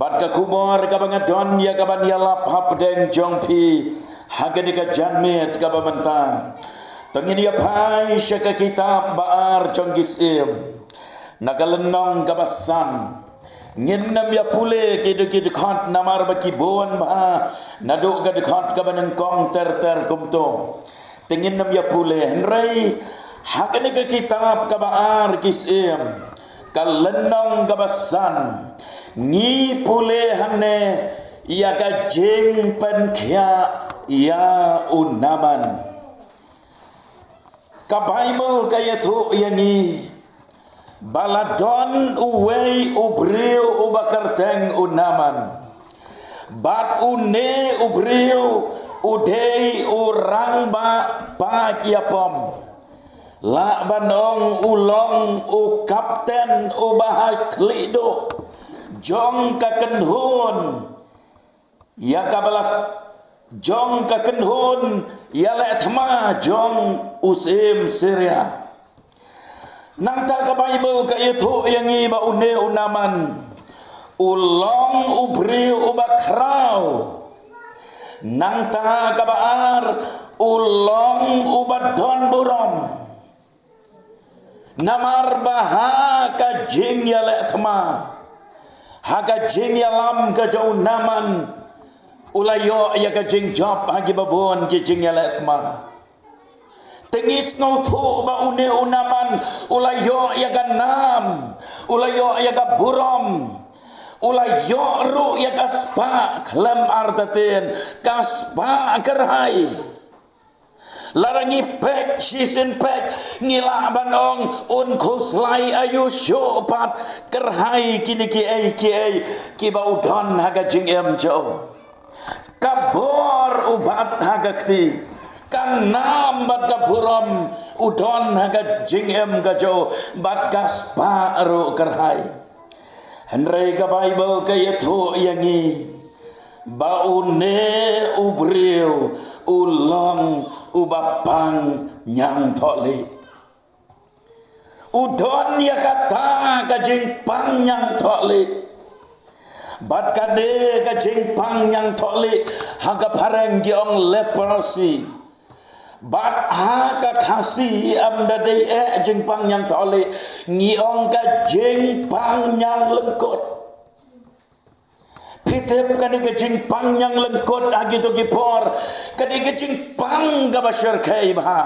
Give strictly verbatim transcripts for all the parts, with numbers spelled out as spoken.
Bad ka khubor kaba nga don ïa kaban ïalap hapdeng jong phi ha kane ka janmiet kaba mynta, to ngin ïa phai sha ka kitab ba ar jong ki Syiem, na ka lynnong kaba san. Ngin nym ïa pule ki dkhot ki dkhot namar ba ki bun bha, naduh ka dkhot kaba nyngkong ter ter kumto. Te ngin nym ïa pule, hynrei ha kane ka kitab kaba ar ki Syiem, ka lynnong kaba san, ngi pule hangne ïa ka jingpynkhiah ïa u Naaman. Ka Baibl ka ïathuh ïa ngi ba la don uwei u briew uba kyrteng u Naaman. Bad une u briew u dei u rangbah paid ïapom, lah ban ong u long u kapten uba ha khlieh duh jong ka kynhun, ïa kaba la, jong ka kynhun ïaleh thma jong u syiem Syria. Nangta ka Baibl ka ïathuh ïa ngi ba une u Naaman u long u briew uba khraw. Nangta kaba ar, u long uba don burom. Namar ba ha ka jingïaleh thma, ha ka jingïalam ka jong u Naaman, u la ïoh ïa ka jingjop ha kiba bun ki jingïaleh thma. Te ngi sngewthuh ba une u Naaman u la ïoh ïa ka nam, u la ïoh ïa ka burom, u la ïoh ruh ïa ka spah khlem artatien, ka spah kyrhai. Lada ngi peit shisien peit, ngi lah ban ong un khuslai aïu shuh pat kyrhai kine kiei kiei kiba u don ha ka jingim jong u. Ka bor u bat ha ka kti, ka nam bad ka burom u don ha ka jingim ka jong u, bad ka spah ruh kyrhai. Hynrei ka Baibl ka ïathuh ïa ngi ba une u briew u long uba pang ñiangthohlieh. U don ïa kata ka jingpang ñiangthohlieh. Bad kane ka jingpang ñiangthohlieh ha ka phareng ki ong leprosy. Bad ha ka Khasi ym da dei eh jingpang ñiangthohlieh, ngi ong ka jingpang ñianglyngkut. Phi tip kane ka jingpang ñianglyngkut ha kito ki por, kane ka jingpang kaba shyrkhei bha.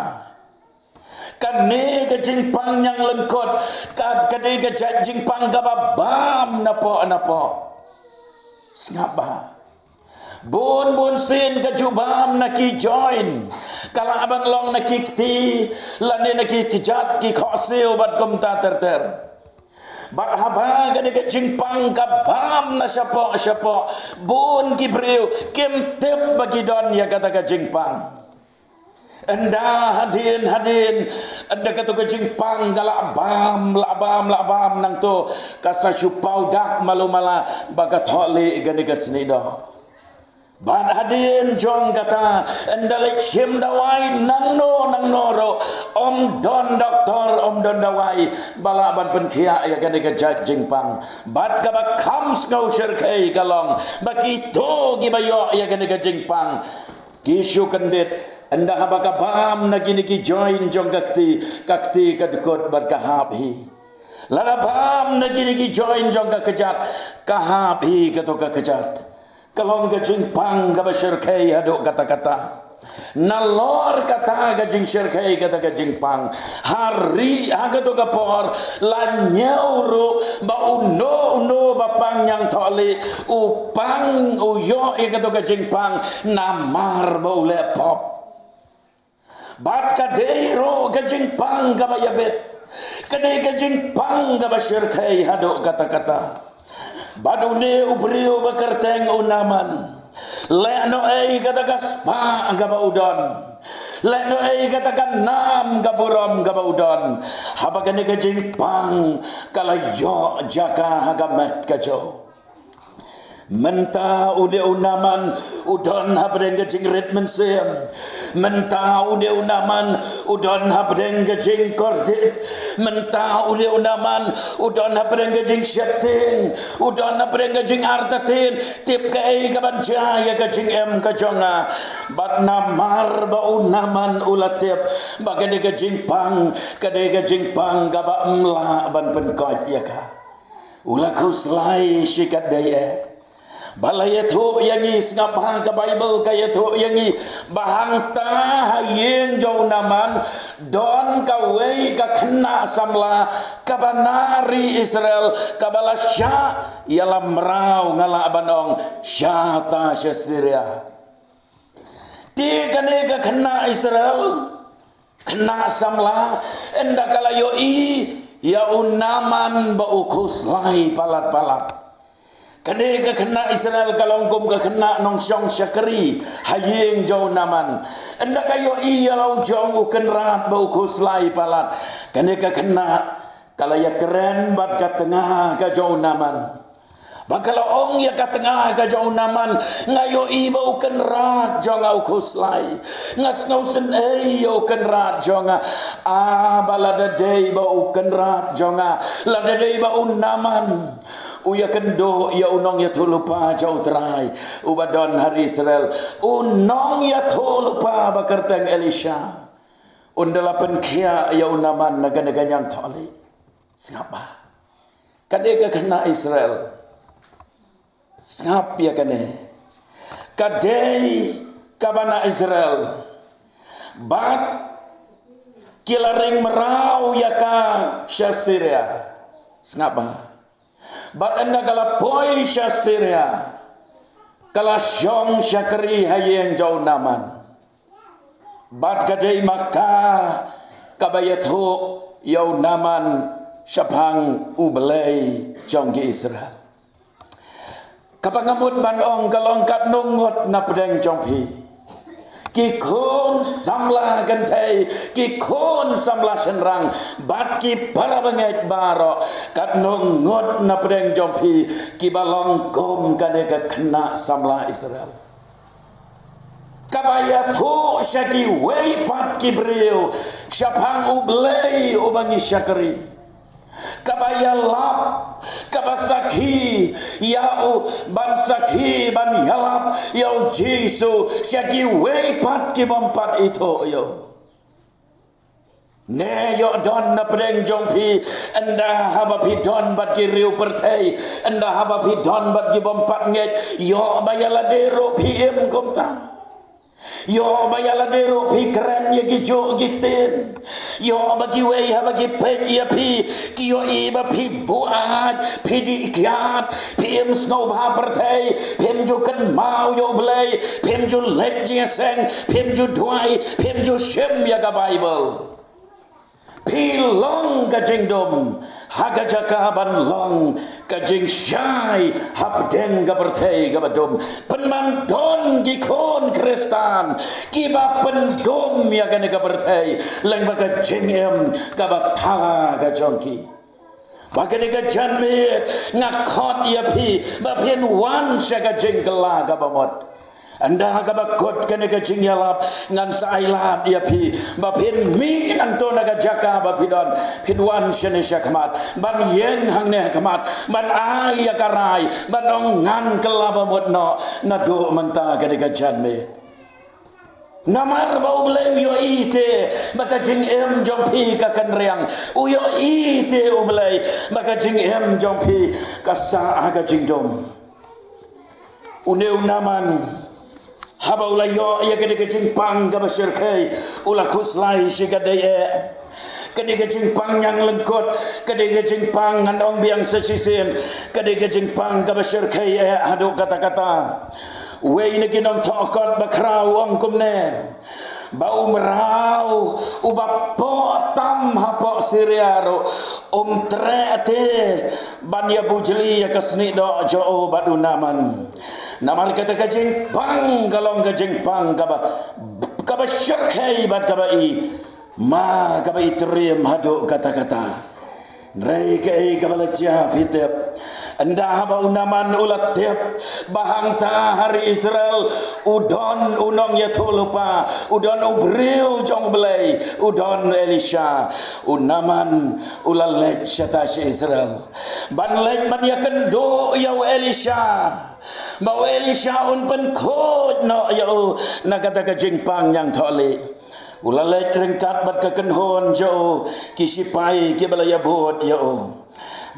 Kane ka jingpang ñianglyngkut, ka, kane ka jait jingpang kaba bam napoh napoh. Sngap bha. Bun bun sien ka ju bam na ki joint. Ka lah ban long na ki kti, lane na ki kjat ki khohsiew bad kumta ter ter. Bad haba kane ka jingpang ka bam na shapoh shapoh, bun ki briew kim tip ba ki don ïa kata ka jingpang. Ynda hadien hadien, ynda kato ka jingpang ka lah bam, lah bam, lah bam nangto, ka sa shu paw dak malu mala ba ka thohlieh kane ka snieh doh. Bad hadien jong kata, ynda leit shim dawai nangno nangno ruh, ym don doktor, ym don dawai ba lah ban pynkhiah ïa kane ka jait jingpang. Bad kaba kham sngew shyrkhei ka long ba kito kiba ïoh ïa kane ka jingpang, ki shu kyndit, ynda haba ka bam na kine ki joint jong ka kti, ka kti ka dkut bad ka hap hi. Lada bam na kine ki joint jong ka kjat, ka hap hi kato ka kjat. Ka long ka jingpang kaba shyrkhei haduh katta katta. Nalor kata ka jingshyrkhei kata ka jingpang, ha ri ha kato ka por la ñiew ruh ba uno uno ba pang ñiangthohlieh u pang, u ïoh ïa kato ka jingpang namar ba u leh pop. Bad ka dei ruh ka jingpang kaba ïabit, ka dei ka jingpang kaba shyrkhei haduh katta katta. Bad une u briew ba kyrteng u Naaman, lehnohei kata ka spah kaba u don, lehnohei kata ka nam ka burom kaba u don, haba kane ka jingpang ka la ïoh jaka ha ka met ka jong u. Mynta une u Naaman u don hapdeng ka jingrit mynsiem. Mynta une u Naman u don hapdeng ka jingkordit. Mynta une u Naman u don hapdeng ka jingsheptieng. U don hapdeng ka jingartatien. Tip kaei kaban jia ïa ka jingim ka jong nga. Bad namar ba u Naman u la tip ba kane ka jingpang, kane ka jingpang kaba ym lah ban pynkoit ïa ka, u la khuslai shikatdei eh. Ba la ïathuh ïa ngi, sngap ha ka Baibl ka ïathuh ïa ngi ba hangta ha ïing jong u Naman don kawei ka khynnah samla kaba na ri Israel kaba la shah ïalam mraw, nga lah ban ong shata sha Syria. Te kane ka khynnah Israel, khynnah samla, ynda ka la ïohi ïa u Naman ba u khuslai palat palat. Kane ka khynnah Israel ka long kum ka khynnah nongshong shakri ha ïing jong u Naman. Ynda ka ïohi ïa la u jong u kynrad ba u khuslai palat, kane ka khynnah ka la ïakren bad ka tnga ka jong u Naman. Ba ka la ong ïa ka tnga ka jong u Naman, nga ïohi ba u kynrad jong nga u khuslai. Nga sngewsynei ïa u kynrad jong nga. Ah, ba lada dei ba u kynrad jong nga, lada dei ba u Naman u ïakynduh ïa u nongïathuhlypa jong u Trai uba don ha ri Israel, u nongïathuhlypa ba kyrteng Elisha, un da la pynkhiah ïa u Naman na kane ka ñiangthohlieh. Sngap ba kane ka khynnah Israel, sngap ïa kane, ka dei kaba na Israel. Bad ki la ring mraw ïa ka sha Syria. Sngap ba, bad ynda ka la poi sha Syria, ka la shong shakri ha ïing jong u Naman. Bad ka dei ma ka kaba ïathuh ïa u Naman shaphang U Blei jong ki Israel. Kaba nga mut ban ong ka long katno ngut na pdeng jong phi, ki khun samla kynthei, ki khun samla shynrang, bad ki para bangeit baroh, katno ngut na pdeng jong phi kiba long kum kane ka khynnah samla Israel, kaba ïathuh sha kiwei pat ki briew shaphang U Blei uba ngi shakri, kaba ïalap, kaba sakhi ïa u, ban sakhi, ban ïalap ïa U Jisu sha kiwei pat ki bym pat ithuh ïa u. Ne ïoh don na pdeng jong phi, ynda haba phi don bad ki riew pyrthei, ynda haba phi don bad ki bym pat ngeit, ïoh ba ïa lade ruh phi im kumta. Ïoh ba ïa lade ruh phi kren ïa ki juh ki ktien. Ïoh ba kiwei haba ki peit ïa phi ki ïohi ba phi buaid, phi dih kiad, phi im sngewbha pyrthei, phi im ju kynmaw ïa U Blei, phi im ju leit jingïaseng, phi im ju duwai, phi im ju shim ïa ka Baibl. Phi long ka jingdum ha ka jaka ban long ka jingshai hapdeng ka pyrthei kaba dum. Pynban don ki khun Khristan kiba pyndum ïa kane ka pyrthei lyngba ka jingim kaba thala ka jong ki. Ba kane ka janmiet nga khot ïa phi ba phin wan sha ka jingkylla kaba mut. Ynda kaba kut kane ka jingïalap, ngan sa ailad ïa phi ba phin mih nangto na ka jaka ba phi don, phin wan shane shakhmat, ban ïeng hangne hakhmat, ban ai ïa ka rai, ban ong ngan kylla ba mut noh naduh mynta kane ka janmiet. Namar ba U Blei u ïohi te ba ka jingim jong phi ka kynriang, u ïohi te U Blei ba ka jingim jong phi ka sah ha ka jingdum. Une u Naman, haba u la ïoh ïa kane ka jingpang kaba shyrkhei, u la khuslai shikatdei eh. Kane ka jingpang ñiang lyngkot, kane ka jingpang ngan ong biang sa shisien, kane ka jingpang kaba shyrkhei eh haduh katta katta. Uwei na ki nongthoh kot bakhraw u ong kumne, ba u mraw uba poh tam hapoh Syria ruh um treh te ban ïa bujli ïa ka snieh doh jong u bad u Naman. Namar kata ka jingpang ka long ka jingpang kaba, kaba shyrkhei bad kaba i, ma kaba i triem haduh katta katta. Hynrei kaei kaba la jia phi tip? Ynda haba u Naaman u la tip ba hangta ha ri Israel u don u nongïathuhlypa, u don u briew jong U Blei, u don Elisha, u Naaman u la leit shata sha Israel ban leit ban ïakynduh ïa u Elisha, ba u Elisha un pynkhuid noh ïa u na kata ka jingpang ñiangthohlieh. U la leit ryngkat bad ka kynhun jong u, ki shipai kiba la ïabud ïa u.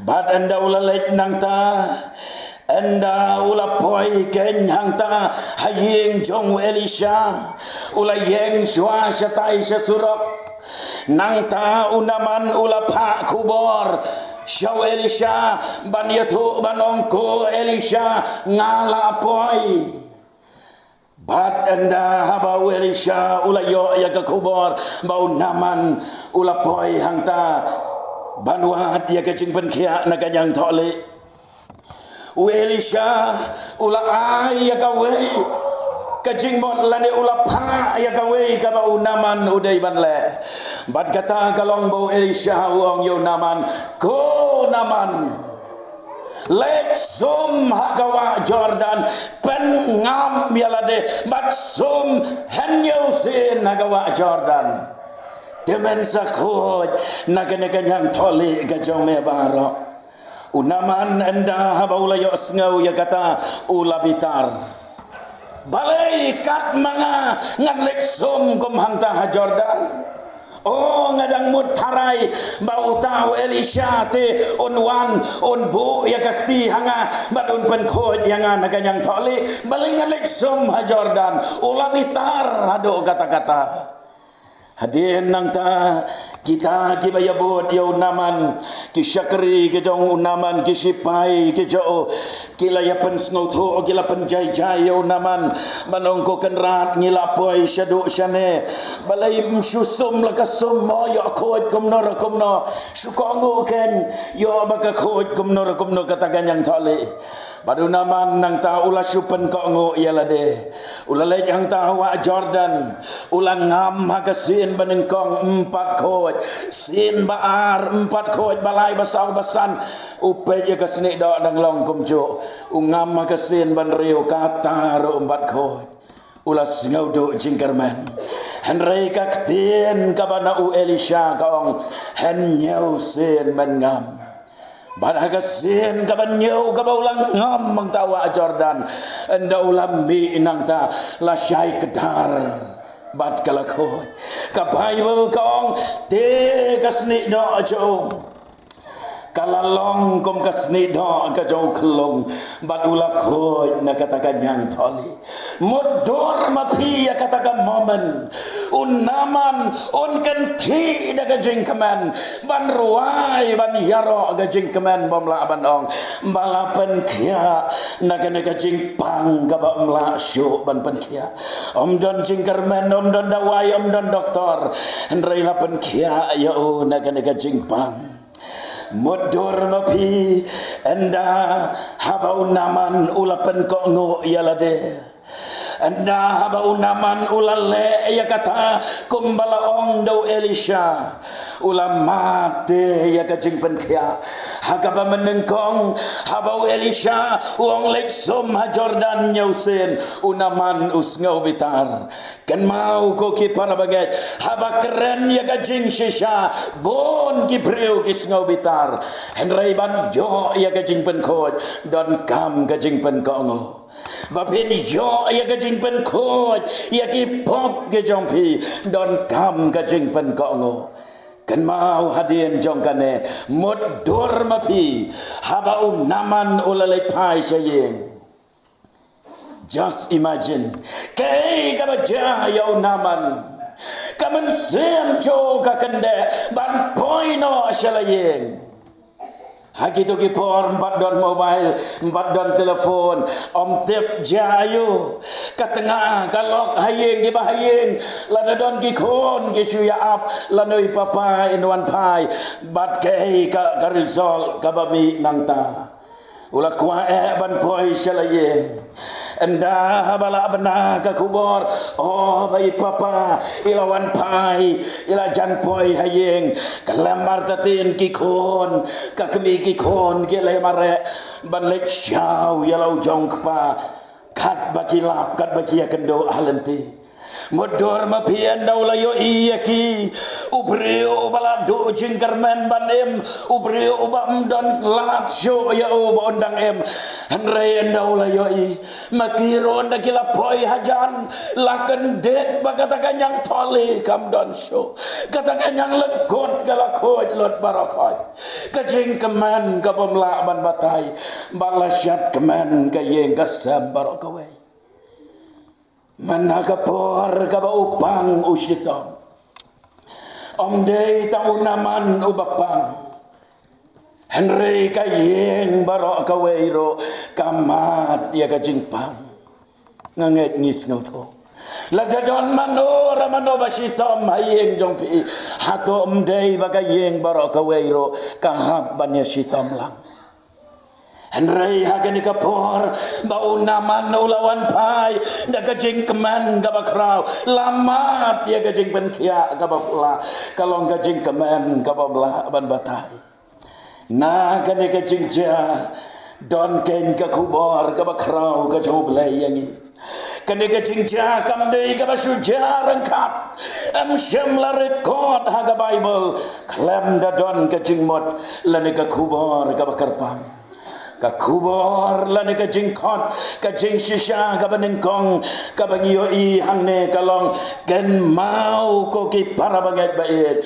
Bad ynda u la leit nangta, ynda u la poi keiñ hangta ha ïing jong u Elisha, u la ïeng shuwa shatai sha surok. Nangta u Naaman u la phah khubor sha u Elisha ban ïathuh ban ong, ko Elisha, nga la poi. Bad ynda haba u Elisha u la ïoh ïa ka khubor ba u Naaman u la poi hangta ban wad ïa ka jingpynkhiah na ka ñiangthohlieh, u Elisha u la ai ïa kawei ka jingmut lane u la phah ïa kawei kaba u Naaman u dei ban leh. Bad kata ka long ba u Elisha u ong ïa u Naaman, ko Naaman, leit sum ha ka wah Jordan, pynngam ïa lade bad sum hynñiew sien ha ka wah Jordan. Te men sa khuid na kane ka ñiangthohlieh ka jong me baroh. U Naaman ynda haba u la ïohsngew ïa kata u la bitar. Balei kat ma nga ngan leit sum kum hangta ha Jordan? O, nga dang mut tharai ba uta u Elisha te un wan un buh ïa ka kti ha nga bad un pynkhuid ïa nga na ka ñiangthohlieh. Balei ngan leit sum ha Jordan? U la bitar haduh katta katta. Hadien nangta kita kiba ïabud ïa u Naaman, ki shakri ki jong u Naaman, ki shipai ki jong u, ki la ïa pynsngewthuh, ki la pynjai jai ïa u Naaman ban ong, ko Kynrad, ngi la poi shaduh shane, balei ym shu sum la ka sum mo, ïoh khuid kumno re kumno, shu kohnguh keiñ, ïoh ba ka khuid kumno re kumno kata ka ñiangthohlieh. Bad u Naaman nangta u la shu pynkohnguh ïa lade. U la leit hangta ha wah Jordan. U la ngam ha ka sien ba nyngkong, ym pat khuid. Sien ba ar, ym pat khuid. Ba lai, ba saw, ba san, u peit ïa ka snieh doh dang long kumjuh. U ngam ha ka sien ba hynriew, kata ruh ym pat khuid. U la sngewduh jingkyrmen. Hynrei ka ktien kaba na u Elisha ka ong, hynñiew sien men ngam. Bad ha ka sien kaba hynñiew kaba u la ngam hangta ha wah Jordan, ynda u la mih nangta, la shai kdar bad ka la khuid. Ka Baibl ka ong, te ka snieh doh jong u ka la long kum ka snieh doh ka jong u khyllung, bad u la khuid na kata ka ñiangthohlieh. Mutdur ma phi ïa kata ka moment. U Naaman un kynthih da ka jingkmen ban rwai, ban ïaroh ka jingkmen bym lah ban ong ba la pynkhiah na kane ka jingpang kaba ym lah shuh ban pynkhiah. Ym don jingkyrmen, ym don dawai, ym don doktor, hynrei la pynkhiah ïa u na kane ka jingpang. Mutdur ma phi, ynda haba u Naaman u la pynkohnguh ïa lade, ynda haba u Naaman u la leh ïa kata kumba la ong da u Elisha, u la mad te ïa ka jingpynkhiah. Ha kaba mynnyngkong, haba u Elisha u ong leit sum ha Jordan hynñiew sien, u Naaman u sngew bitar. Kynmaw ko ki para bangeit, haba kren ïa ka jingshisha, bun ki briew ki sngew bitar. Hynrei ban ïoh ïa ka jingpynkhuid, donkam ka jingpynkohnguh. Ba phin ïoh ïa ka jingpynkhuid ïa ki pop ki jong phi, donkam ka jingpynkohnguh. Kynmaw hadien jong kane, mutdur ma phi, haba u Naaman u la leit phai sha ïing. Just imagine. Kaei kaba jia ïa u Naaman? Ka mynsiem jong u ka kyndeh ban poi noh sha la ïing. Ha kito ki por ym pat don mobile, ym pat don telephone, ym tip jia aïu. Ka tnga ka lok ha ïing kiba ha ïing, lada don ki khun ki shu ïa ap, lano i papa in wan phai bad kaei ka, ka result kaba mih nangta. U la kwah eh ban poi sha la ïing. Ynda haba la bna ka khubor, o ba i papa i la wan phai, i la jan poi ha ïing. Khlem artatien ki khun, ka kmie ki khun ki la mareh ban leit shaw ïa la u jong kpa, katba ki lap, katba ki ïakynduh ha lynti. Mutdur ma phi, ynda u la ïohi ïa ki, u briew uba la duh jingkyrmen ban im, u briew uba ym don lad shuh ïa u ba un dang im. Hynrei ynda u la ïohi, ma ki ruh ynda ki la poi hajan, la kyndit ba kata ka ñiangthohlieh kam don shuh. Kata ka ñianglyngkut ka la khuid lut baroh khoit. Ka jingkmen ka bym lah ban batai, ba la shat kmen ka ïing ka sem baroh kawei. Mynta ka por kaba u pang u shitom, ym dei tang u Naaman uba pang, hynrei ka ïing baroh kawei ruh ka mad ïa ka jingpang. Nga ngeit ngi sngewthuh. Lada don mano re mano ba shitom ha ïing jong phi, hato ym dei ba ka ïing baroh kawei ruh ka hap ban ïa shitom lang? Hynrei ha kane ka por ba u Naaman u la wan phai da ka jingkmen kaba khraw, la mad ïa ka jingpynkhiah kaba pla, ka long ka jingkmen kaba ym lah ban batai. Na kane ka jingjia, don keiñ ka khubor kaba khraw ka jong U Blei ïa ngi. Kane ka jingjia kam dei kaba shu jia ryngkat. Ym shym la record ha ka Baibl khlem da don ka jingmut lane ka khubor kaba kyrpang. Ka khubor lane ka jingkhot, ka jingshisha kaba nyngkong kaba ngi ïohi hangne ka long, kynmaw ko ki para bangeit ba ïeit,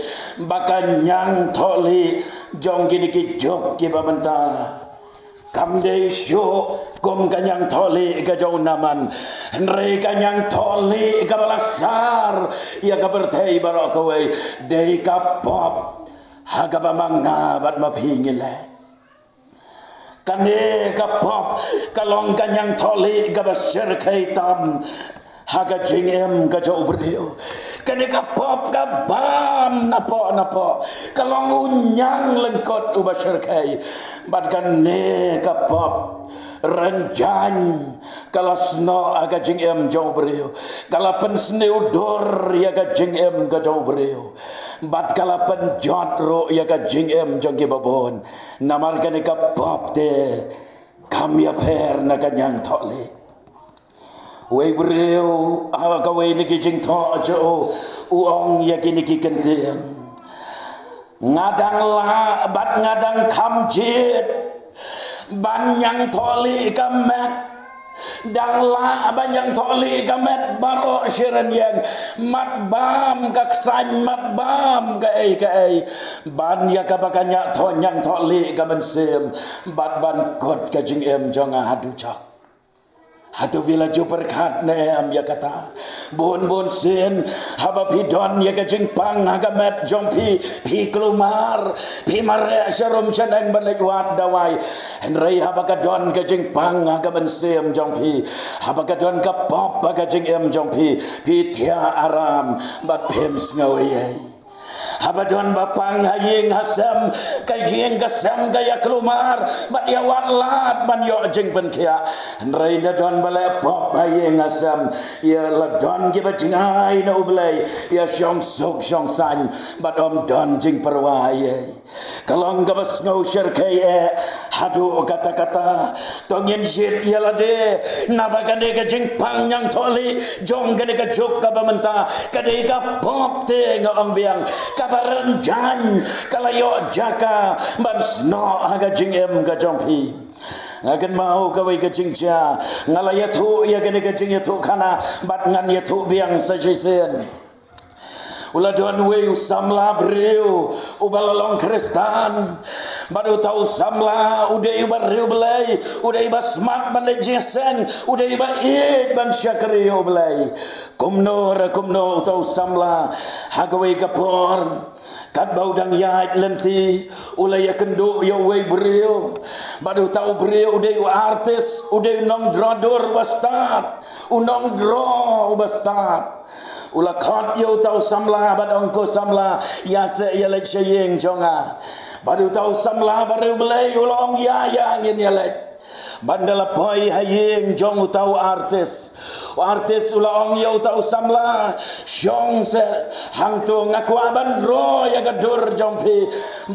ba ka ñiangthohlieh jong kine ki juk kiba mynta kam dei shuh kum ka ñiangthohlieh ka jong u Naaman, hynrei ka ñiangthohlieh kaba la sar ïa ka pyrthei baroh kawei dei ka pop ha kaba ma nga bad ma phi ngi leh. Kane ka pop ka long ka ñiangthohlieh kaba shyrkhei tam ha ka jingim ka jong u briew. Kane ka pop ka bam napoh napoh, ka long u ñianglyngkut uba shyrkhei. Bad kane ka pop rynjaiñ ka la snoh ha ka jingim jong u briew, ka la pynsniew dur ïa ka jingim ka jong u briew, bad ka la pynjot ruh ïa ka jingim jong kiba bun. Namar kane ka pop te kam ïapher na ka ñiangthohlieh. Uwei u briew ha kawei na ki jingthoh jong u, u ong ïa kine ki kyntien: Nga dang lah bad nga dang kham jied ban ñiangthohlieh ka met. Dang lah ban ñiangthohlieh ka met baroh shi rynïeng. Mat bam ka ksaiñ, mat bam kaei kaei, ban ïa kaba ka ñiangthoh, ñiangthohlieh ka mynsiem, bad ban kut ka jingim jong nga haduh jok. Hato phi la ju pyrkhat ne em ïa kata? Bun bun sien haba phi don ïa ka jingpang ha ka met jong phi, phi kulmar, phi mareh sharum shaneng ban leit wad dawai. Hynrei haba ka don ka jingpang ha ka mynsiem jong phi, haba ka don ka pop ha ka jingim jong phi, phi thiah aram bad phim sngew ei ei. Haba don ba pang ha ïing ha sem, ka ïing ka sem ka ïa kulmar bad ïa wad lad ban ïoh jingpynkhiah. Hynrei la don ba leh pop ha ïing ha sem, ïa la don kiba jngai na U Blei, ïa shong suk shong saiñ bad ym don jingpyrwa ei ei. Ka long kaba sngew shyrkhei eh haduh katta katta. To ngin jied ïa lade na ba kane ka jingpang ñiangthohlieh jong kane ka juk kaba mynta ka dei ka pop te, nga ong biang, kaba rynjaiñ, ka la ïoh jaka ban snoh ha ka jingim ka jong phi. Nga kynmaw kawei ka jingjia, nga la ïathuh ïa kane ka jingïathuhkhana bad ngan ïathuh biang sa shisien. U la don uwei u samla briew uba la long Khristan. Bad uta u samla u dei uba riewblei, u dei uba smat ban leit jingïaseng, u dei uba ïeit ban shakri ïa U Blei. Kumno re kumno, uta u samla ha kawei ka por, katba u dang ïaid lynti, u la ïakynduh ïa uwei u briew. Bad uta u briew u dei u artist, u dei u nongdro dur uba stad, u nongdro uba stad. U la khot ïa uta u samla bad ong, ko samla, ïa seh ïaleit sha ïing jong nga. Bad uta u samla ba riewblei u la ong, ïa, ïa, ngin ïaleit. Ban da la poi ha ïing jong uta u artist, u artist u la ong ïa uta u samla, shong se hangto, nga kwah ban draw ïa ka dur jong phi,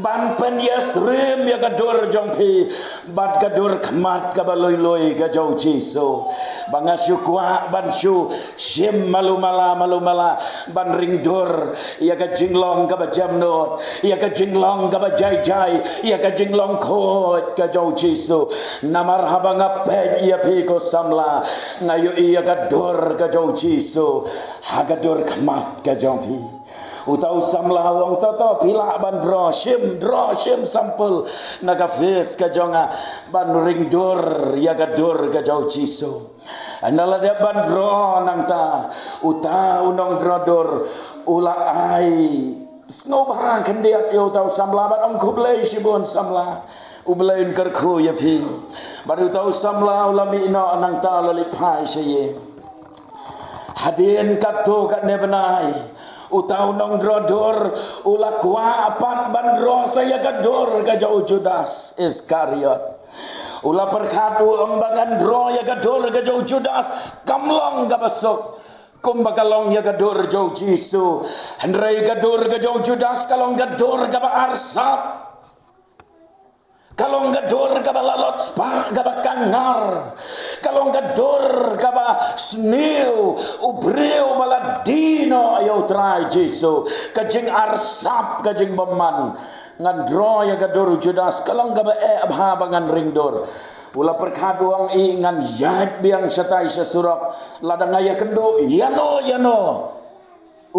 ban pynïasyriem ïa ka dur jong phi bad ka dur khmat kaba lui lui ka jong u Jisu. Ba nga shu kwah ban shu shim malu mala malu mala ban ring dur ïa ka jinglong kaba jemnud, ïa ka jinglong kaba jai jai, ïa ka jinglong khuid ka jong u Jisu. Namar haba nga peit ïa phi ko samla, nga ïohi ïa ka dur ka jong u Jisu ha ka dur khmat ka jong phi. Uta u samla u ong, to to, phi lah ban draw, shim, draw, shim sample na ka face ka jong nga ban ring dur ïa ka dur ka jong u Jisu. Ynda la dep ban draw nangta, uta u nongdraw dur u la ai sngewbha khyndiat ïa uta u samla bad ong, khublei shibun samla, U Blei un kyrkhu ïa phi. Bad uta u samla u la mih noh nangta, u la leit phai sha ïing. Hadien katto katne bnai, uta u nongdraw dur u la kwah pat ban draw sa ïa ka dur ka jong u Judas Iskariot. U la pyrkhat, u ong, ba ngan draw ïa ka dur ka jong u Judas kam long kaba suk kumba ka long ïa ka dur jong u Jisu. Hynrei ka dur ka jong u Judas ka long ka dur kaba arsap. Ka long ka dur kaba lalot spah, kaba kangar. Ka long ka dur kaba sniew, u briew ba la die noh ïa u Trai Jisu. Ka jingarsap, ka jingbymman. Ngan draw ïa ka dur u Judas, ka long kaba eh bha ba ngan ring dur. U la pyrkhat, u ong, i, ngan ïaid biang shatai sha surok. Lada nga ïakynduh ïano ïano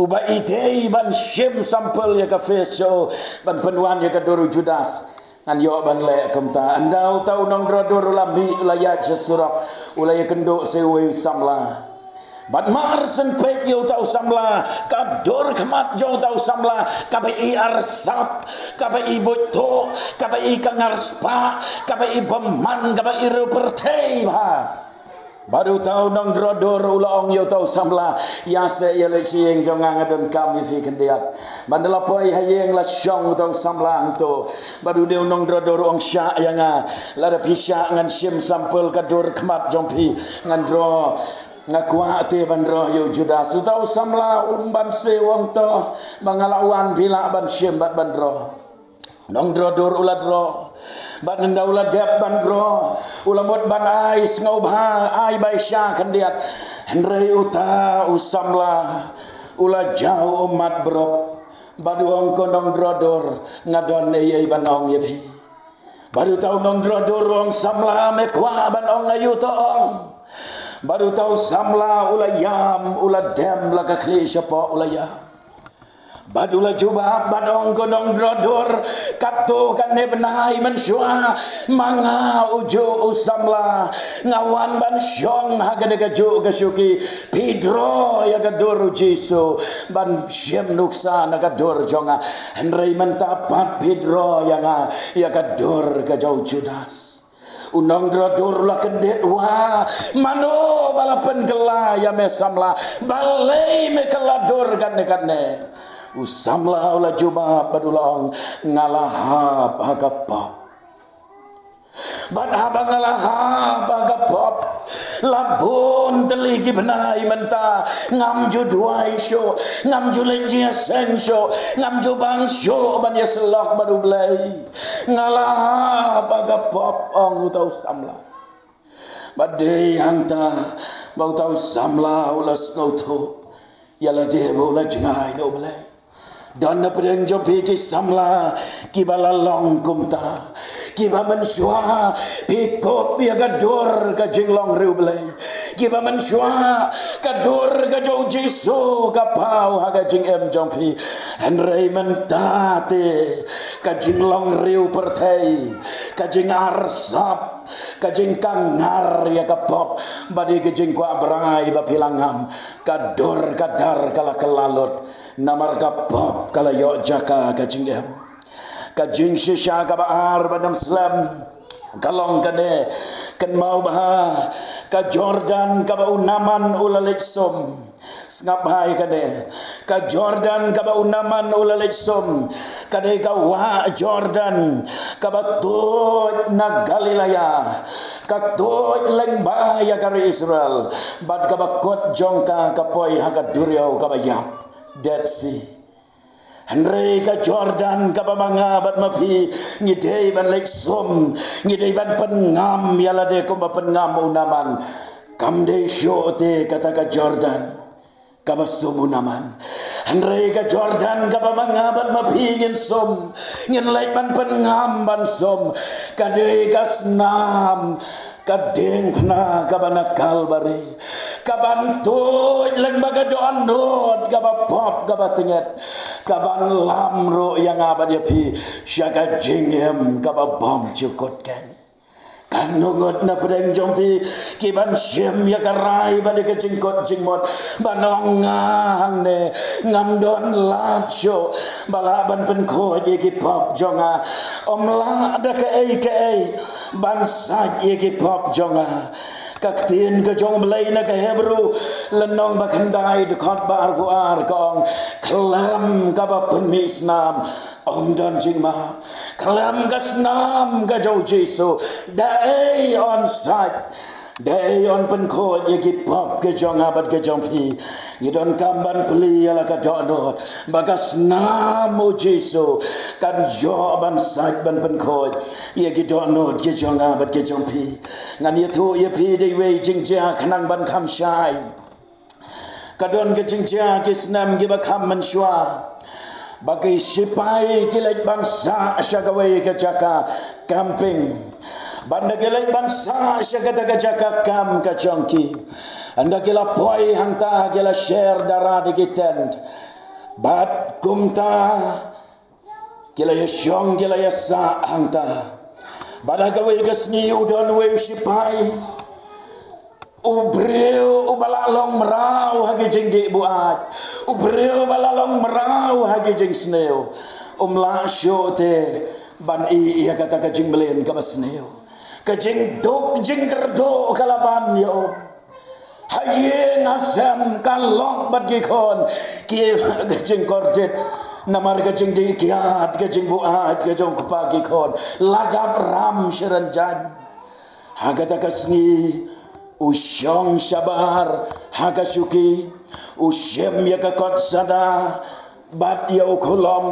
uba ïeit ban shim sample ïa ka face jong u ban pynwan ïa ka dur u Judas, ngan ïoh ban leh kumta. Ynda uta u nongdraw dur u la mih, u la ïaid sha surok, u la ïakynduh sa uwei u samla. Bad mar shen peit ïa uta u samla, ka dur khmat jong uta u samla kaba i arsap, kaba i buit thuh, kaba i kangar spah, kaba i bymman, kaba i riewpyrthei bha. Bad uta u nongdraw dur u la ong ïa uta u samla, ïa seh, ïa leit sha ïing jong nga, nga donkam ïa phi khyndiat. Bad ynda la poi ha ïing la shong uta u samla hangto. Bad une u nongdraw dur u ong, shah ïa nga. Lada phi shah ngan shim sample ka dur khmat jong phi, ngan draw. Nga kwah te ban draw ïa u Judas. Uta u samla um banse, u ong, to, ba nga la wan, phi lah ban shim bad ban draw. Nongdraw dur u la draw. Bad ynda u la dep ban draw, u la mut ban ai sngewbha, ai bai sha khyndiat. Hynrei uta u samla u la jaw ummat brop. Bad u ong, ko nongdraw dur, nga don ei ei ban ong ïa phi. Bad uta u nongdraw dur u ong, samla, me kwah ban ong aïu, to ong. Bad uta u samla u la ïam, u la dem la ka khlieh shapoh, u la ïam. Bad u la jubab bad ong, ko nongdraw dur, katto katne bnai mynshuwa ma nga ujuh u samla nga wan ban shong ha kane kajuh ka shuki. Phi draw ïa ka dur u Jisu ban shim nuksa na ka dur jong nga. Hynrei mynta pat phi draw ïa nga ïa ka dur ka jong u Judas. U nongdraw dur u la kyndit, wa, mano ba la pynkylla ïa me samla? Balei me kylla dur katne katne? U samla u la jubab bad u la ong, nga la hap ha ka pop. Bad haba nga la hap ha ka pop, la bun tylli ki bnai mynta ngam ju duwai shuh, ngam ju leit jingïaseng shuh, ngam ju bang shuh ban ïasyllok bad U Blei. Nga la hap ha ka pop, ong uta u samla. Bad dei hangta ba uta u samla u la sngewthuh ïa lade ba u la jngai na U Blei. Don na pdeng jong phi ki samla kiba la long kumta, kiba mynshuwa phi kup ïa ka dur ka jinglong riewblei, kiba mynshuwa ka dur ka jong u Jisu ka paw ha ka jingim jong phi. Hynrei mynta te ka jinglong riewpyrthei, ka jingarsap, ka jingkangar ïa ka pop, bad ïa ka jingkwah brai ba phi la ngam, ka dur ka dar ka la kylla lut. Namar ka pop ka la ïoh jaka ka jingim. Ka jingshisha kaba ar ba nym slem ka long kane, kynmaw bha, Ka Jordan kaba u Naman u la leit sum. Sngap bha ïa kane. Ka Jordan kaba u Naman u la leit sum, ka dei ka wah Jordan kaba tuid na Galilea, ka tuid lyngba ïa ka ri Israel, bad kaba kut jong ka ka poi ha ka duriaw kaba ïap, Dead Sea. Hynrei ka Jordan kaba ma nga bad ma phi ngi dei ban leit sum, ngi dei ban pynngam ïa lade kumba pynngam u Naman. Kam dei shuh te kata ka Jordan kaba sum u Naman. Hynrei ka Jordan kaba ma nga bad ma phi ngin sum, ngin leit ban pynngam ban sum, ka dei ka snam ka diengphna kaba na Kalbari, kaban tuid lyngba ka dohnud kaba pop kaba tyngeh, kaban lam ruh ïa nga bad ïa phi sha ka jingim kaba bymjukut keiñ. Katno ngut na pdeng jong phi kiban shim ïa ka rai bad ïa ka jingkut jingmut, ban ong, nga hangne ngam don lad shuh ba lah ban pynkhuid ïa ki pop jong nga. Ym lah da kaei kaei ban sait ïa ki pop jong nga. Ka ktien ka jong U Blei na ka Hebru lynnong ba khyndai dkhot ba arphew ar ka ong, khlem kaba pynmih snam ym don jingmap. Khlem ka snam ka jong U Jisu, da ei yn sait, da ei yn pynkhuid ïa ki pop ka jong nga bad ka jong phi. Ngi donkam ban plie ïa la ka dohnud ba ka snam U Jisu kan ïoh ban sait ban pynkhuid ïa ki dohnud ka jong nga bad ka jong phi. Ngan ïathuh ïa phi da iwei i jingjia khnang ban kham shai. Ka don ka jingjia ki snem kiba kham mynshuwa, ba ki shipai ki leit ban sah sha kawei ka jaka camping. Bad ynda ki leit ban sah sha kata ka jaka kam ka jong ki, ynda ki la poi hangta ki la sher dara da ki tent. Bad kumta ki la ïashong, ki la ïasah hangta. Bad ha kawei ka sngi u don uwei u shipai, u briew uba la long mraw ha ki jingdih buaid, u briew uba la long mraw ha ki jingsniew, um lah shuh te ban ïeh ïa kata ka jingmlien kaba sniew. Ka jingduk jingkyrduh ka la ban ïa um. Ha ïing ha sem ka lok bad ki khun ki, ka jingkordit namar ka jingdih kiad ka jingbuaid ka jong u kpa ki khun. La dap ram sha ranjan. Ha kata ka sngi u shong shabar ha ka shuki, u shim ïa ka kot sada bad ïa u khulom.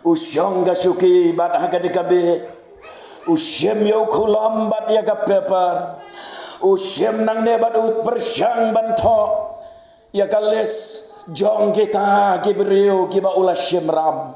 U shong ka shuki bad ha kata ka bit u shim ïa u khulom bad ïa ka paper. U shim nangne bad u pyrshang ban thoh ïa ka list jong kita ki briew kiba u la shim ram.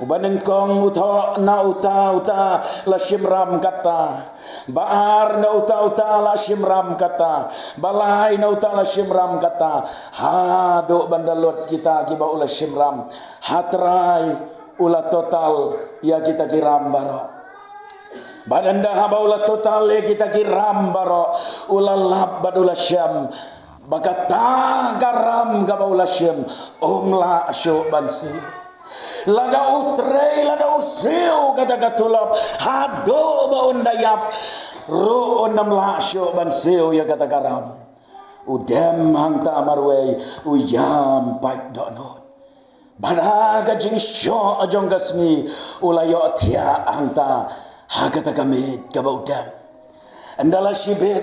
Uba nyngkong u thoh na uta uta la shim ram kata. Ba ar na uta uta la shim ram kata. Ba lai na uta la shim ram kata. Haduh ban da lut kita kiba u la shim ram. Hatrai u la total ïa kita ki ram baroh. Bad ynda haba u la total ïa kita ki ram baroh, u la lap bad u la shem ba kata ka ram kaba u la shem um lah shuh ban siew. Lada u trei, lada u siew kata ka tulop haduh ba un da ïap ruh un ym lah shuh ban siew ïa kata ka ram. U dem hangta marwei, u ïam pat dohnud. Bad ha ka jingshoh jong ka sngi u la ïohthiah hangta ha kata ka miej kaba u dem. Ynda la shibit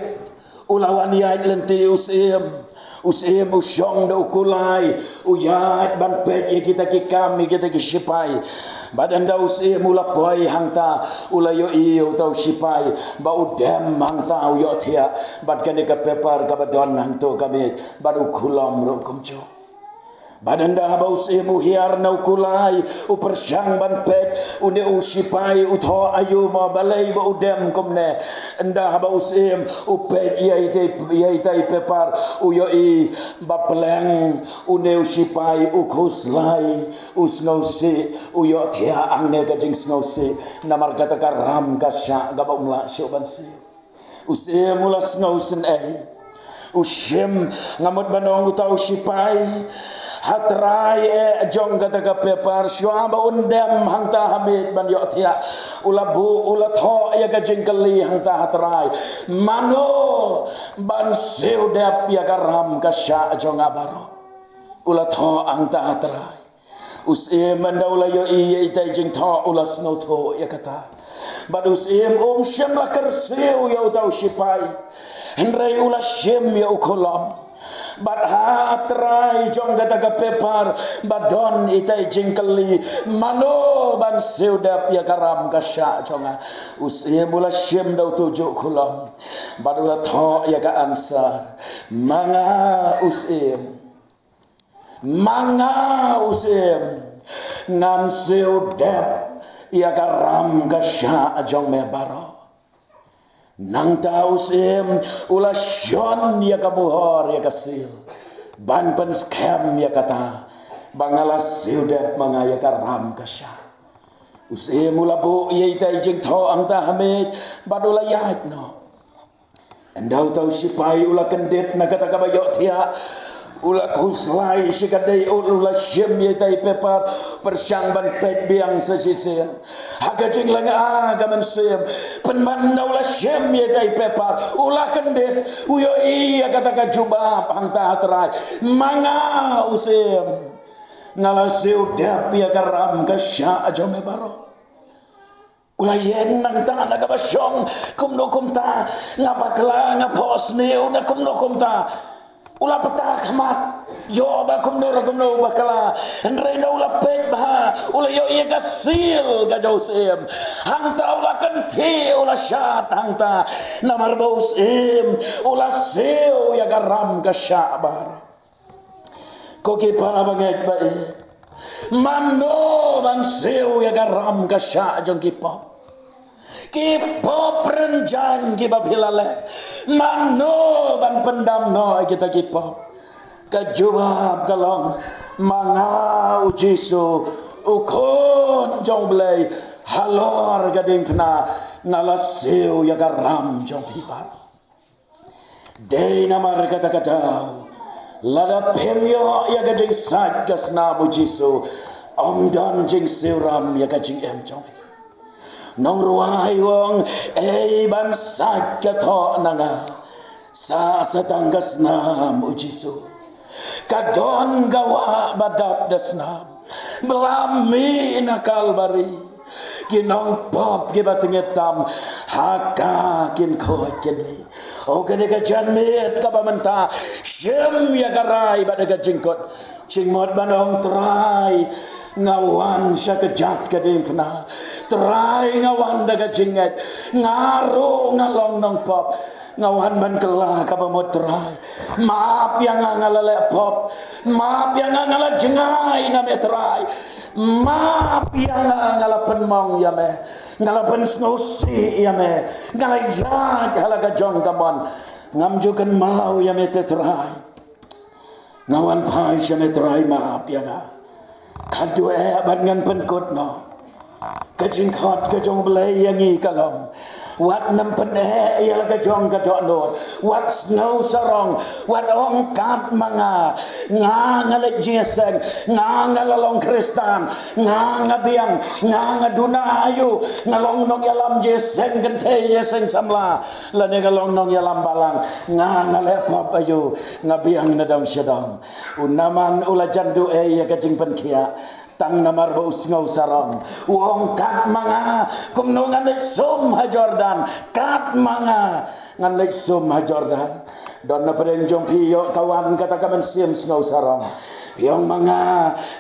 u la wan ïaid lynti u syiem. U syiem u shong da u kulai, u ïaid ban peit ïa kita ki kam, ïa kita ki shipai. Bad ynda u syiem u la poi hangta u la ïohi ïa uta u shipai ba u dem hangta u ïohthiah bad kane ka paper kaba don hangto ka miej bad u khulom ruh kumjuh. Bad ynda haba u syiem u hiar na u kulai, u pyrshang ban peit, une u shipai u thoh aïu mo balei ba u dem kumne. Ynda haba u syiem u peit ïa itei, ïa itei paper, u ïohi ba pleng une u shipai u khuslai, u sngewsih, u ïohthiah hangne ka jingsngewsih namar kata ka ram ka shah kaba um lah shuh ban siew. U syiem u la sngewsynei. U shim, nga mut ban ong uta u shipai, Ha trai eh jong kata ka pepar, shuwa ba un dem hangta ha miej ban ïohthiah, u la buh, u la thoh ïa ka jingkylli hangta ha trai: Mano ban siew dep ïa ka ram ka shah jong nga baroh? U la thoh hangta ha trai. U syiem ynda u la ïohi ïa ita i jingthoh, u la sngewthuh ïa kata. Bad u syiem um shym la kyrsiew ïa uta u shipai, hynrei u la shim ïa u khulom. Bad ha trai jong kata ka pepar ba don ita i jingkylli: Mano ban siew dep ïa ka ram ka shah jong nga? U syiem u la shim da utu u juh khulom, bad u la thoh ïa ka answer: Ma nga, u syiem, ma nga, u syiem, ngan siew dep ïa ka ram ka shah jong me baroh. Nangta u syiem u la shon ïa ka muhor, ïa ka seal, ban pynskhem ïa kata ba nga la siew dep ma nga ïa ka ram ka shah. U syiem u la buh ïa ita i jingthoh hangta ha miej, bad u la ïaid noh. Ynda uta u shipai u la kyndit na kata kaba ïohthiah, u la khuslai shi katdei, u la shim ïa ita i pepar, pyrshang ban peit biang sa shisien. Ha ka jinglynga ka mynsiem, pynban ynda u la shim ïa ita i pepar, u la kyndit, u ïohi ïa kata ka jubab hangta ha trai: Ma nga, u syiem, nga la siew dep ïa ka ram ka shah jong me baroh. U la ïeng nangta na kaba shong, kumno kumta, nga bakla, nga phohsniew, na kumno kumta. U la pyrta khmat, ïoh ba kumno ruh kumno u bakla. Hynrei ynda u la peit bha, u la ïohi ïa ka seal ka jong u syiem. Hangta u la kynthih, u la shad hangta. Namar ba u syiem u la siew ïa ka ram ka shah baroh. Ko ki para bangeit ba ïeit, mano ban siew ïa ka ram ka shah jong ki pop? Ki pop rynjang kiba phi la leh, mano ban pyndam noh ïa kita ki pop? Ka jubab ka long: Ma nga, u Jisu, u Khun jong u Blei, halor ka diengphna nga la siew ïa ka ram jong phi baroh. Dei namar kata ka daw, lada phim ïoh ïa ka jingsait ka snam u Jisu, ym don jingsiew ram ïa ka jingim jong phi. Nongrwai u ong: Ei ban sait ka thoh na nga, sah sa tang ka snam u Jisu. Ka don ka wah ba dap da snam, ba la mih na Kalbari. Ki nongpop kiba tyngeh tam, ha ka kin khuid kin mih. O kane ka janmiet kaba mynta, shim ïa ka rai bad ka jingkut. Jingmut ban ong: Trai, nga wan sha ka jait ka diengphna. Trai, nga wan da ka jingngeit. Nga ruh nga long nongpop. Nga wan ban kylla kaba mut, Trai. Map ïa nga, nga la leh pop. Map ïa nga, nga la jngai na me, Trai. Map ïa nga, nga la pynmong ïa me. Nga la pynsngewsih ïa me. Nga la ïaid ha la ka jong ka mon. Ngam ju kynmaw ïa me te, Trai. Nga wan phai sha me, Trai, map ïa nga. Khadduh eh bad ngan pynkut noh. Ka jingkhot ka jong u Blei ïa ngi ka long: Wat nym pyneh ïa la ka jong ka dohnud. Wat sngew sarong. Wat ong: Kat ma nga. Nga, nga leit jingïaseng. Nga, nga la long Khristan. Nga, nga biang. Nga, nga duna aïu. Nga long nongïalam jingïaseng kynthei, jingïaseng samla. Lane nga long nongïalam balang. Nga, nga leh pop aïu. Nga biang na dong sha dong. U Naman u la jan duh ei ïa ka jingpynkhiah. Tang namar ba u sngew sarong. U ong: Kat ma nga, kumno ngan leit sum ha Jordan? Kat ma nga, ngan leit sum ha Jordan. Don na pdeng jong phi ïoh ka wan kata ka mynsiem sngew sarong. Phi ong: Ma nga,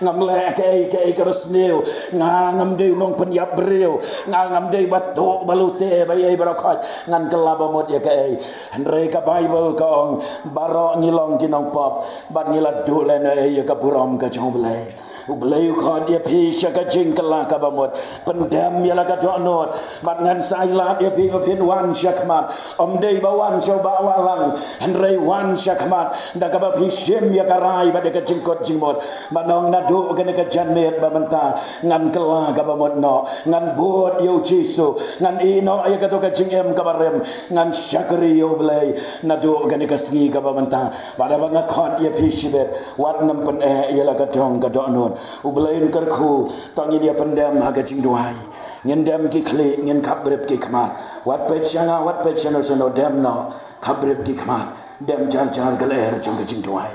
ngam leh kaei kaei kaba sniew. Nga ngam dei u nongpynïap briew. Nga ngam dei ba tuh ba lute ba ei baroh khoit. Ngan kylla ba mut ïa kaei. Hynrei ka Baibl ka ong: Baroh ngi long ki nongpop, bad ngi la duh lehnohei ïa ka burom ka jong u Blei. U Blei u khot ïa phi sha ka jingkylla kaba mut. Pyndem ïa la ka dohnud. Bad ngan sa ai lad ïa phi ba phin wan sha khmat. Ym dei ba wan sha u Bah Wahlang, hynrei wan sha khmat da kaba phi shim ïa ka rai bad ïa ka jingkut jingmut. Bad ngan ong naduh kane ka janmiet ba mynta, ngan kylla kaba mut noh. Ngan bud ïa u Jisu. Ngan ïeh noh ïa kato ka jingim kaba rim. Ngan shakri ïa u Blei naduh kane ka sngi kaba mynta. Bad haba nga khot ïa phi shibit, wat nym pyneh ïa la ka dong ka dohnud. U Blei un kyrkhu. To ngin ïa pyndem ha ka jingduwai. Ngin dem ki khlieh, ngin khapbrip ki khmat. Wat peit sha nga, wat peit shano shano, dem noh. Khapbrip ki khmat. Dem jar jar ka lyer jong ka jingduwai.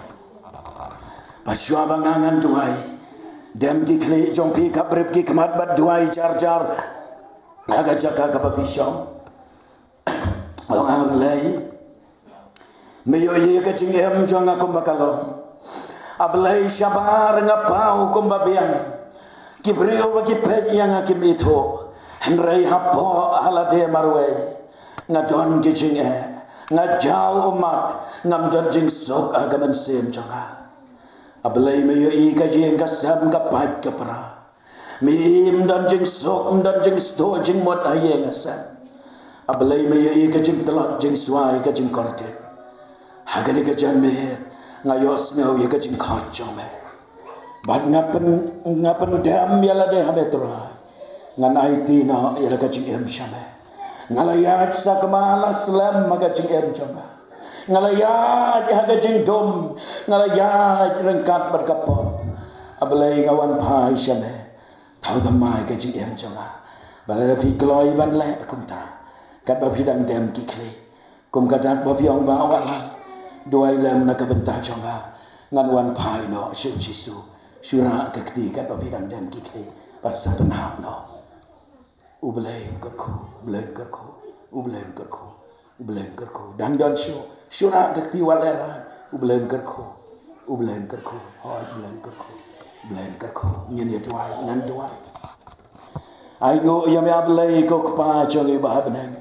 Bad shuwa ba nga ngan duwai, dem ki khlieh jong phi, khapbrip ki khmat bad duwai jar jar ha ka jaka kaba phi shong. Ong, A Blei, me ïohi ka jingim jong nga kumba ka long. A Blei, shabar nga paw kumba biang. Ki briew ba ki peit ïa nga kim ithuh. Hynrei hapoh ha lade marwei, nga don ki jingeh. Nga jaw ummat, ngam don jingsuk ha ka mynsiem jong nga. A Blei, me ïohi ka ïing ka sem, ka pait ka pra. Me ïohi ym don jingsuk, ym don jingsuk, jingmut ha ïing ha sem. A Blei, me ïohi ka jingtlot, jingswai, ka jingkordit. Ha kane ka janmiet, nga ïohsngew ïa ka jingkhot jong me. Bad nga pyn, nga pyndem ïa lade ha me Trai. Ngan aiti noh ïa la ka jingim sha me. Nga la ïaid sakma la slem ha ka jingim jong nga. Nga la ïaid ha ka jingdum. Nga la ïaid ryngkat bad ka pop. A Blei, nga wan phai sha me. Thaw thymmai ka jingim jong nga. Bad lada phi kloi ban leh kumta, katba phi dang dem ki khlieh, kum ka dak ba phi ong, Bah Wahlang, duwai lem na ka bynta jong nga. Ngan wan phai noh sha u Jisu. Shu rah ka kti katba phi dang dem ki khlieh. Bad sa pynhap noh. U Blei un kyrkhu, U Blei un kyrkhu, U Blei un kyrkhu, U Blei un kyrkhu. Dang don shuh, shu rah ka kti, wat lehrain. U Blei un kyrkhu, U Blei un kyrkhu, hooid U Blei un kyrkhu, U Blei un kyrkhu. Ngin ïa duwai, ngan duwai. Ai nguh ïa me A Blei ko Kpa jong ngi ba ha bneng.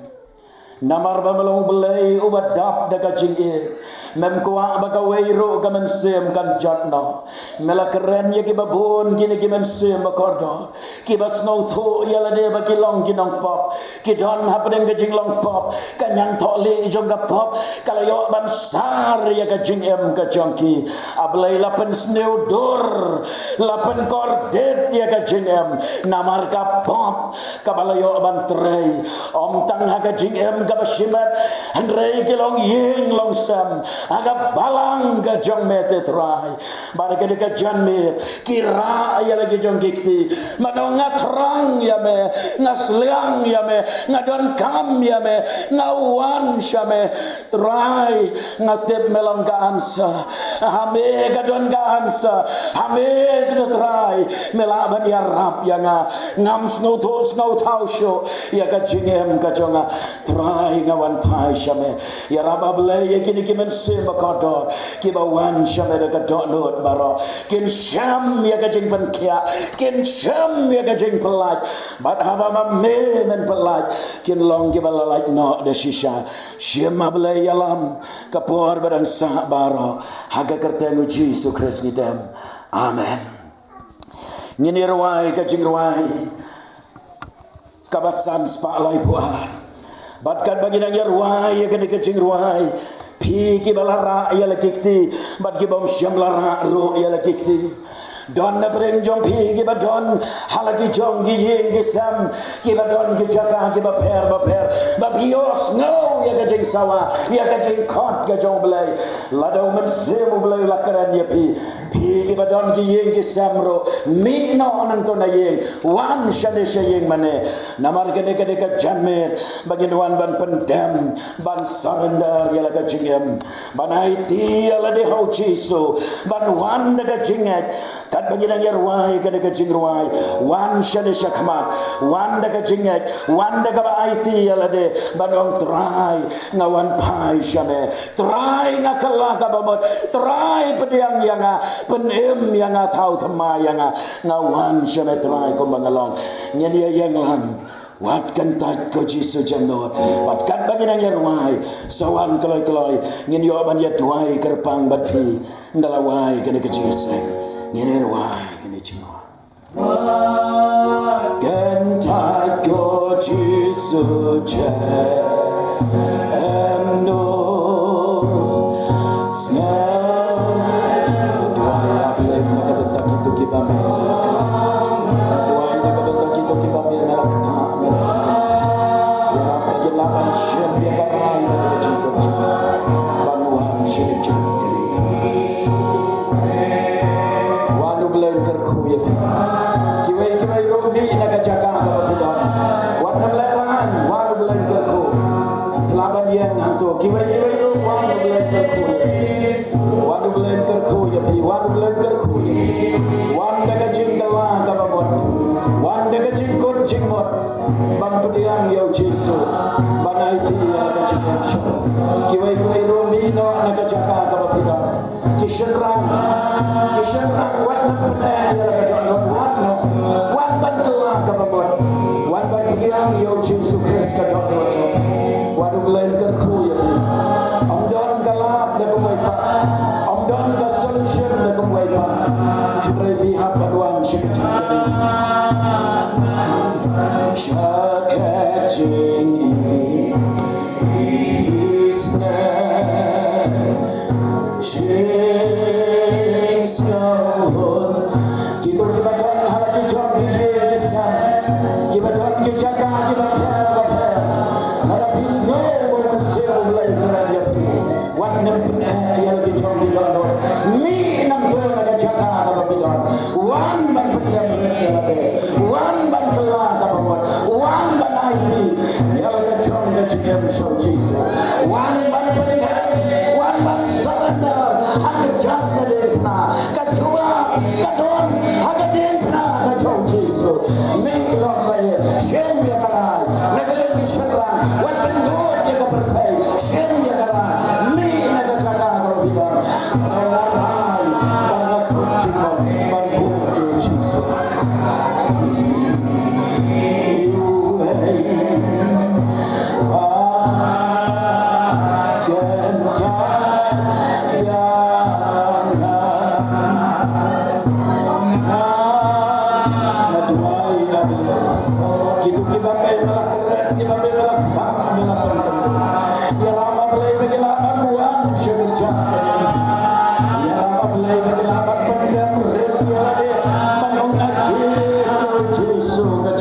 Namar ba me long U Blei uba dap da ka jingïeit. Mem kwah ba kawei ruh ka mynsiem kan jot noh. Me la kren ïa kiba bun kine ki mynsiem ba kordor, kiba sngewthuh ïa lade ba ki long ki nongpop. Ki don hapdeng ka jinglong pop, ka ñiangthohlieh jong ka pop ka la ïoh ban sar ïa ka jingim ka jong ki. A Blei, la pynsniew dur, la pynkordit ïa ka jingim namar ka pop kaba la ïoh ban trei. Ym tang ha ka jingim kaba shimet, hynrei ki long ïing long sem ha ka balang ka jong me, te Trai. Bad ha kane ka janmiet ki rah ïa la ki jong ki kti. Mano, nga thrang ïa me, nga sliang ïa me, nga donkam ïa me, nga wan sha me. Trai, nga tip me long ka answer. Ha me ka don ka answer. Ha me ka don, Trai, me lah ban ïarap ïa nga. Ngam sngewthuh sngewthaw shuh ïa ka jingim ka jong nga. Trai, nga wan phai sha me. Ïarap A Blei ïa kine ki mynsiem ba kordor kiba wan sha me da ka dohnud baroh. Kin shem ïa ka jingpynkhiah, kin shem ïa ka jingpyllait. Bad haba ma me men pyllait, kin long kiba la lait noh da shisha. Shim A Blei, ïalam ka por ba dang sah baroh. Ha ka kyrteng U Jisu Khrist ngi dem. Amen. Ngin ïa rwai ka jingrwai kaba san spah laiphew ar. Bad katba ngi dang ïa rwai ïa kane ka jingrwai, phi kiba la rah ïa la ki kti bad kibym shym la rah ruh ïa la ki kti, don na pdeng jong phi kiba don ha la ki jong ki ïing ki sem, kiba don ki jaka kiba pher bapher, ba phi ïohsngew ïa ka jingsawa, ïa ka jingkhot ka jong U Blei. Lada U Mynsiem U Blei u la kren ïa phi, phi kiba don ki ïing ki sem ruh, mih noh nangto na ïing, wan shane sha ïing mane. Namar kane ka dei ka janmiet ba ngin wan ban pyndem, ban surrender ïa la ka jingim, ban aiti ïa lade ha U Jisu, ban wan da ka jingngeit. Katba ngi dang ïa rwai kane ka jingrwai, wan shane sha khmat, wan da ka jingngeit, wan da kaba aiti ïa lade, ban ong, Trai, nga wan phai sha me. Trai, nga kylla kaba mut. Trai, pdiang ïa nga, pynim ïa nga, thaw thymmai ïa nga. Nga wan sha me Trai kumba nga long. Ngin ïa ïeng lang. Wat kyntait ko Jisu jemnud. Bad katba ngi dang ïa rwai, sa wan kloi kloi, ngin ïoh ban ïa duwai kyrpang bad phi. Ynda la wai kane ka jingïaseng, Ngin ïa rwai kane ka jingrwai. Kyntait ko Jisu, jem noh. Sngap. Duwai ïa Blei na ka bynta kito kiba me la klet. Duwai na ka bynta kito kiba me la klet. Ïarap ba kin lah ban shim ïa ka rai bad ka jingkyrkhu ban wan sha ka jingkyrkhu. Wan U Blei un kyrkhu ïa phi. Kiwei kiwei ruh mih na ka jaka kaba phi don. Wat nym lehraiñ, wan U Blei un kyrkhu. Lah ban ïeng hangto. Kiwei kiwei ruh wan U Blei un kyrkhu ïa phi. Wan U Blei un kyrkhu ïa phi. Wan U Blei un kyrkhu ïa phi. Wan da ka jingkylla kaba mut. Wan da ka jingkut jingmut. Ban pdiang ïa U Jisu. Ban aiti ïa ka jingïaid shong. Kiwei kiwei ruh mih noh na ka jaka kaba phi don. Ki shynrang, ki shynrang, wat nym pyneh ïa la ka dohnud, wan noh, wan ban kylla kaba mut, wan ban pdiang ïa U Jisu Khrist ka dohnud jong phi. Wan U Blei un kyrkhu ïa phi. Ym don ka lad da kumwei pat, ym don ka solution da kumwei pat. Hynrei phi hap ban wan sha ka jingkyrkhu. Sha ka jingïaid Isn't she so? Kito kiba don ha la ki jong ki ïing ki sem, kiba don ki jaka kiba pher ba pher, lada phi sngew ba U Mynsiem U Blei u kren ïa phi, wat nym pyneh ïa la ki jong ki dohnud. Mih nangto na ka jaka kaba phi don. Wan ban pynlem rit ïa lade. Wan ban kylla kaba mut. Wan ban aiti ïa la ka jong ka jingim sha U Jisu. Wan ban pynlem, wan ban surrender ha ka jaka ka diengphna, ka jubab ka don ha ka diengphna ka jong U Jisu. Mih long ba ïeit, shim ïa ka rai na ka liang ki shynrang, wat pynlut ïa ka pyrthei, shim ïa ka rai, mih na ka jaka kaba phi don. Rai, rai, ban ngat kut jingmut, ban buh ïa U Jisu. Kito kiba me la kren, kiba me la kren, me la kren. Ïarap ah Blei ba ki lah ban wan sha ka jaka. Ïarap ah Blei ba ki lah ban pyndem rit ïa lade ban ong nga jied ïa U Jisu ka